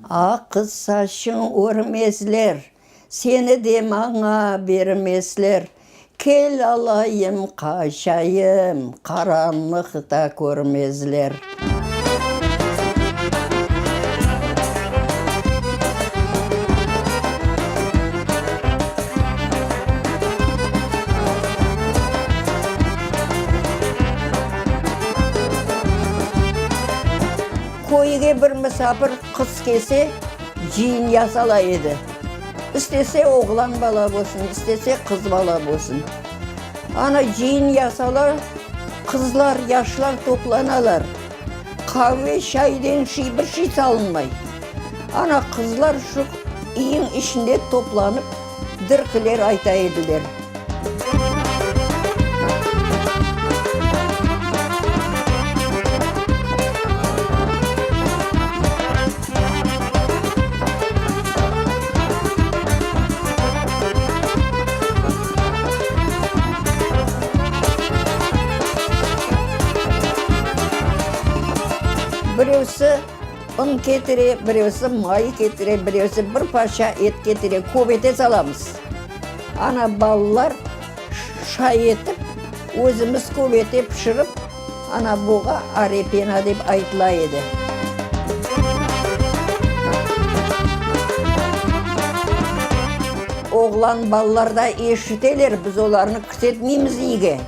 Aq saçıñ örmezler, Seni de maña bermezler. Kel alayım, qaçayım, Qaranlıqta körmezler. Köyge bir misafir qız kelse, cıyın yasala edi. İstese oğlan bala bolsun, istese qız bala bolsun. Ana cıyın yasala, qızlar, yaşlar toplanalar. Qave, şayden şiy, bir şey salınmay. Ana qızlar şu iyiñ içinde toplanıp, dırkiler ayta ediler. Birevsi un ketire, birevsi may ketire, birevsi bir parça et ketire, köbete salamız. Ana, balalar şay etip, özümiz köbete pişirip, ana, buğa arepena dep aytıla edi. Oğlan balalar da eşiteler, biz olarnı kirsetmeymiz iyge.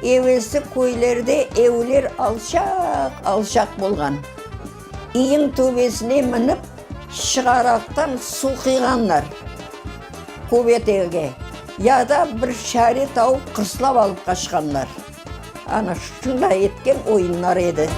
Evelsi köylerde evler alçaq-alçaq bolğan. İyiñ töbesine minip, şığaraqtan suv qıyğanlar köbetege, ya da bir çare tavıp qırslap alıp qaçqanlar. Ana şunday etken oyunlar edi.